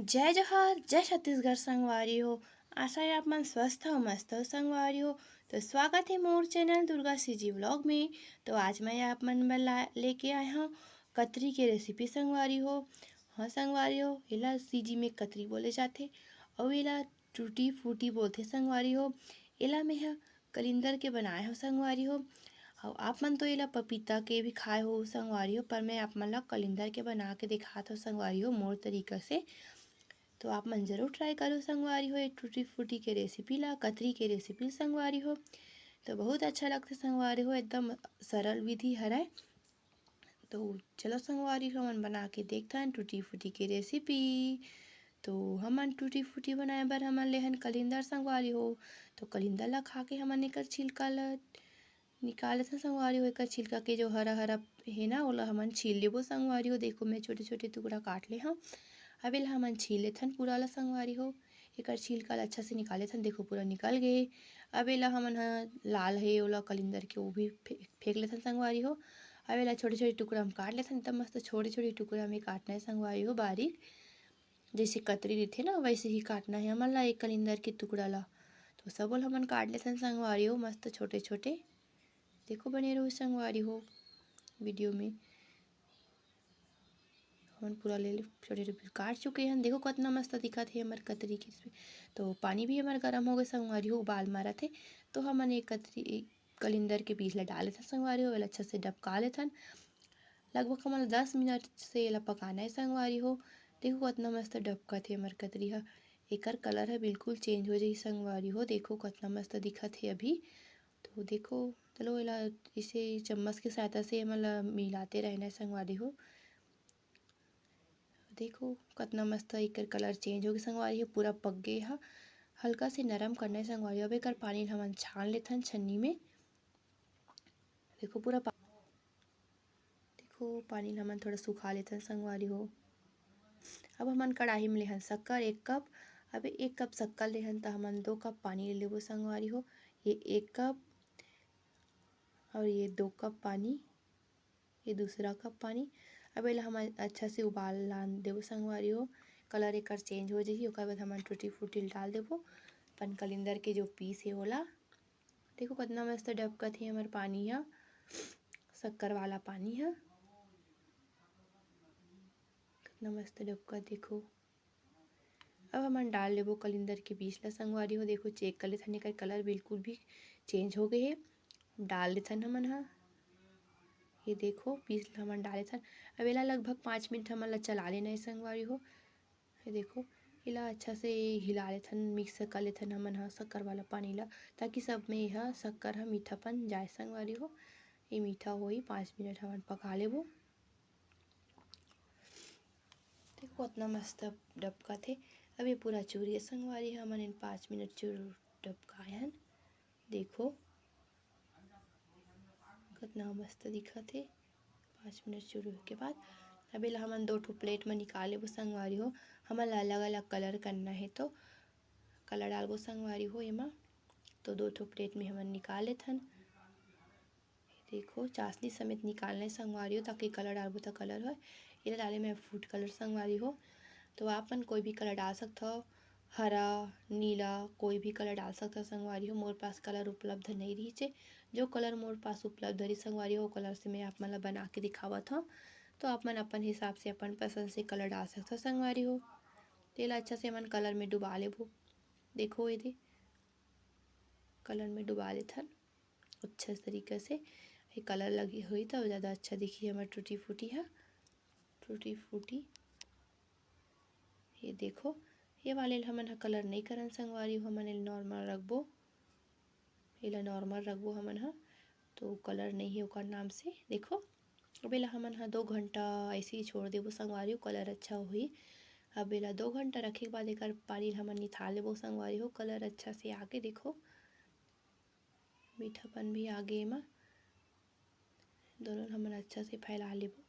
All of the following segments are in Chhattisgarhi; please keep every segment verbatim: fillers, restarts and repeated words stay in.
जय जोहार, जय छत्तीसगढ़ संगवारी हो। आशा है आप मन स्वस्थ हो, मस्त हो संगवारी हो। तो स्वागत है मोर चैनल दुर्गा सीजी व्लॉग में। तो आज मैं आप मन बर ला-, लेके आए हूँ कतरी के रेसिपी संगवारी हो। हाँ संगवारी हो, एला सीजी में कतरी बोले जाथे अउ एला टूटी फूटी बोलथे संगवारी हो। एला मैं ह कलिंदर के बनाए हो संगवारी हो। अउ आप मन तो एला पपीता के भी खाए हो संगवारी हो, पर मैं आप मन ला कलिंदर के बना के दिखात हो संगवारी हो मोर तरीका से। तो आप मन जरूर ट्राई करो संगवारी हो ये टूटी फूटी के रेसिपी ला, कतरी के रेसिपी संगवारी हो। तो बहुत अच्छा लगथे संगवारी हो, एकदम सरल विधि हरय। तो चलो संगवारी हो, हमन बना के देखथन टूटी फूटी के रेसिपी। तो हमन टूटी फूटी बनाए बर हमन लेहन कलिंदर संगवारी हो। तो कलिंदर ला खा के हमन एकर छिलका ला निकाल लेथन संगवारी हो। एकर छिलका के जो हरा हरा हे ना, ओला हमन छील लेबो संगवारी हो। देखो, मैं छोटे छोटे टुकड़ा काट ले हव। अब एला हमन छील लेथन पूरा ला संगवारी हो। एकर छिलका ला अच्छा से निकाल लेथन। देखो, पूरा निकल गे। अब एला हमन ह लाल हे, ओला कलिंदर के, वो भी फे-, फेंक लेथन संगवारी हो। अब एला छोटे छोटे टुकड़ा में काट लेथन। एकदम मस्त छोटे छोटे टुकड़ा में काटना है संगवारी हो, बारीक। जैसे कतरी रहिथे ना, वैसे ही काटना है हमन ला एक कलिंदर के टुकड़ा ला। तो सबो ला हमन काट लेथन संगवारी हो, मस्त छोटे छोटे। देखो, बने रहो संगवारी हो वीडियो में। हमन पूरा ले ले, छोटे छोटे पीस काट चुके हन। देखो, कितना मस्त दिखत हे हमर कतरी के इसमें। तो पानी भी हमर गरम हो गए संगवारी हो, उबाल मारत हे। तो हमन एक कतरी, एक कलिंदर के पीस ला डाल लेथन संगवारी हो, एला अच्छा से डबका लेथन। लगभग हमन ला दस मिनट से एला पकाना है संगवारी हो। देखो, कितना मस्त डबकत हे हमर कतरी ह। एकर कलर ह बिल्कुल चेंज हो जाही संगवारी हो। देखो, कितना मस्त दिखत हे अभी। तो देखो, चलो, एला इसे चम्मच के सहायता से एमन ला मिलाते रहना है संगवारी हो। देखो, कितना मस्त एकर कलर चेंज हो गए संगवारी हो, पूरा पक गए ह। हल्का से नरम करना है संगवारी हो। अब एकर पानी ल हमन छान लेथन छन्नी में। देखो, पूरा पा-, देखो, पानी ल हमन थोड़ा सुखा लेथन संगवारी हो। अब हमन कढ़ाई में लेहन शक्कर एक कप। अब एक कप शक्कर लेहन, त हमन दो कप पानी ले लेबो संगवारी हो। ये एक कप और ये दो कप पानी, ये दूसरा कप पानी। अब एला हमन अच्छा से उबाल लान देबो संगवारी हो। कलर एकर चेंज हो जाही, ओकर बाद हमन टूटी फूटी ल डाल देबो अपन कलिंदर के जो पीस हे ओला। देखो, कितना मस्त डबकत हे हमर पानी ह, शक्कर वाला पानी ह। कितना मस्त डबकत, देखो। अब हमन डाल लेबो कलिंदर के बीज ला संगवारी हो। देखो, चेक कर लेथन, एकर कलर बिल्कुल भी चेंज हो गए हे। डाल लेथन हमन ह, ये देखो, बीज ला हमन डाल लेथन। अब एला लगभग पाँच मिनट हमन ला चला लेना है संगवारी हो। ये देखो, एला अच्छा से हिला लेथन, मिक्स कर लेथन हमन ह शक्कर वाला पानी ला, ताकि सब में यह शक्कर ह मीठापन जाए संगवारी हो। ये मीठा होई, पाँच मिनट हमन पका लेबो। देखो, कितना मस्त डबकत हे। अब ये पूरा चूरी संगवारी, हमन इन पाँच मिनट चूर डबकाए हन। देखो, कितना मस्त दिखत हे। पाँच मिनट चूरे के बाद अब एला हमन दो ठो प्लेट में निकाल लेबो संगवारी हो। हमन ला अलग-अलग कलर करना हे, तो कलर डालबो संगवारी हो एमा। तो दो ठो प्लेट में हमन निकाल लेथन। देखो, चाशनी समेत निकालना है संगवारी हो, ताकि कलर डालबो त कलर होय। एला डाले मैं फूड कलर संगवारी हो, तो आप मन कोई भी कलर डाल सकथव, हरा, नीला, कोई भी कलर डाल सकथव संगवारी हो। मोर पास कलर उपलब्ध नहीं रहिस हे, जो कलर मोर पास उपलब्ध रहिस संगवारी हो, वो कलर से मैं आप मन ला बना के दिखावत हव। तो आप मन अपन हिसाब से, अपन पसंद से कलर डाल सकथव संगवारी हो। तेला अच्छा से हमन कलर में डुबा लेबो। देखो, ये दे कलर में डुबा लेथन। अच्छा तरीका से ये कलर लगी हुई, तो ज़्यादा अच्छा दिखी हमर टूटी फूटी ह। टूटी फूटी, ये देखो, ये वाले ल हमन ह कलर नहीं करन संगवारी हो, हमन ल नॉर्मल रखबो, एला नॉर्मल रखबो हमन ह, तो कलर नहीं है ओकर नाम से। देखो, अब एला हमन ह दो घंटा ऐसे ही छोड़ देबो संगवारी हो, कलर अच्छा होही। अब एला दो घंटा रखे के बाद एकर पानी ल हमन निथाल लेबो संगवारी हो, कलर अच्छा से आके देखो, मीठापन भी आगे एमा। दोनों ल हमन अच्छा से फैला लेबो।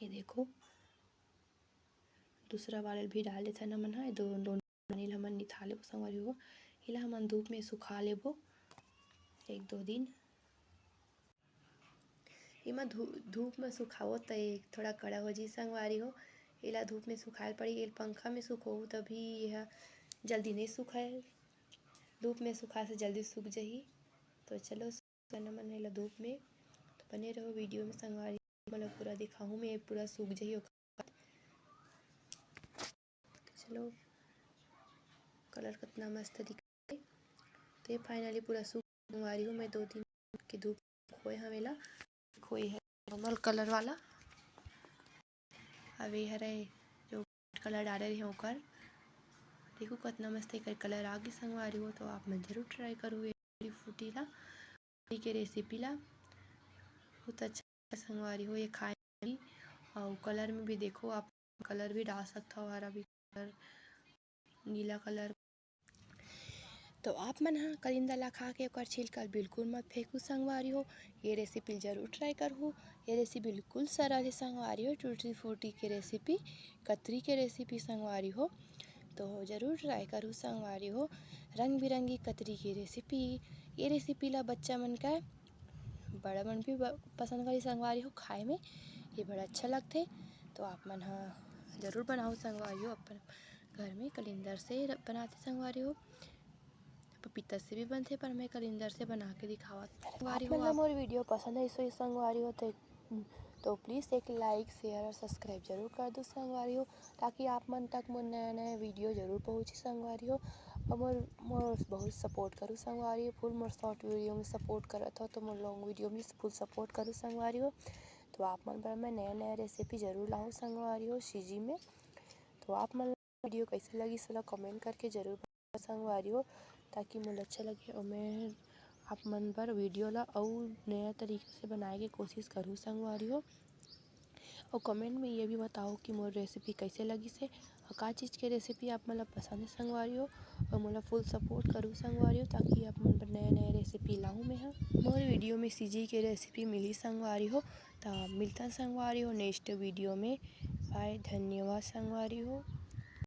ये देखो, दूसरा वाले ल भी डाल देथन हमन ह। ये दो, दोनों पानी ल हमन निथाल लेबो संगवारी हो। एला हमन धूप में सुखा लेबो एक दो दिन। एमा धू-, धूप में सुखावो त ये थोड़ा कड़ा हो जी संगवारी हो। एला धूप में सुखाए ल पड़ी। एला पंखा में सुखोहू तभी एहा जल्दी नहीं सुखाए, धूप में सुखाए से जल्दी सूख जही। तो चलो, सुखाना मन एला धूप में, तो बने रहो वीडियो में संगवारी, मतलब पूरा दिखाहूँ मैं, पूरा सूख जही ओकर बाद। तो चलो, कलर कितना मस्त दिखत हे। तो ये finally पूरा सूख संगवारी हो, मैं दो दिन के धूप खोए हवे ला, खोए है नॉर्मल कलर वाला। अब ये हरे जो कलर डाले रहे ओकर, देखो कितना मस्त एकर कलर आ गई संगवारी हो। तो आप मन जरूर ट्राई करो ये टूटी फूटी ला, टूटी के रेसिपी ला। बहुत अच्छा संगवारी हो ये खाए में भी। और कलर में भी देखो, आप कलर भी डाल सकता हो, हरा भी कलर, नीला कलर। तो आप मन ह कलिंदर ला खा के ओकर छिलका ल बिल्कुल मत फेंकू संगवारी हो, ये रेसिपी ल जरूर ट्राई करहू। ये रेसिपी बिल्कुल सरल हे संगवारी हो, टूटी फूटी के रेसिपी, कतरी के रेसिपी संगवारी हो। तो जरूर ट्राई करहू संगवारी हो, रंग बिरंगी कतरी के रेसिपी। ये रेसिपी ला बच्चा मन का, बड़ा मन भी ब-, पसंद करी संगवारी हो खाए में, ये बड़ा अच्छा लगथे। तो आप मन ह जरूर बनाओ संगवारी हो, अपन घर में कलिंदर से र-, बनाथे संगवारी हो। पपीता से भी बनथे, पर मैं कलिंदर से बना के दिखावत संगवारी हो। आप मन ला मोर वीडियो पसंद आइस होही संगवारी हो, तो, तो प्लीज एक लाइक, शेयर और सब्सक्राइब जरूर कर दो संगवारी हो, ताकि आप मन तक मोर नया नया वीडियो जरूर पहुँची संगवारी हो। और मोर, मोर बहुत सपोर्ट करू संगवारी हो, फुल मोर शॉर्ट वीडियो में सपोर्ट करत हो, तो मोर लॉन्ग वीडियो में फुल सपोर्ट करू संगवारी हो। तो आप मन बर मैं नया नया रेसिपी जरूर लाहूँ संगवारी हो सीजी में। तो आप मन वीडियो कैसे लगिस ओला कमेंट करके जरूर बताओ संगवारी हो, ताकि मोला अच्छा लगे और मैं आप मन बर वीडियो ला अउ नया तरीका से बनाए के कोशिश करूँ संगवारी हो। और कमेंट में ये भी बताओ कि मोर रेसिपी कैसे लगिस हे और का चीज़ के रेसिपी आप मन ला पसंद है संगवारी हो, और मोला फुल सपोर्ट करू संगवारी हो, ताकि आप मन बर नया नया रेसिपी लाऊँ मैं ह। मोर वीडियो में सीजी के रेसिपी मिली संगवारी हो। तो मिलता संगवारी हो नेक्स्ट वीडियो में। बाय, धन्यवाद संगवारी हो।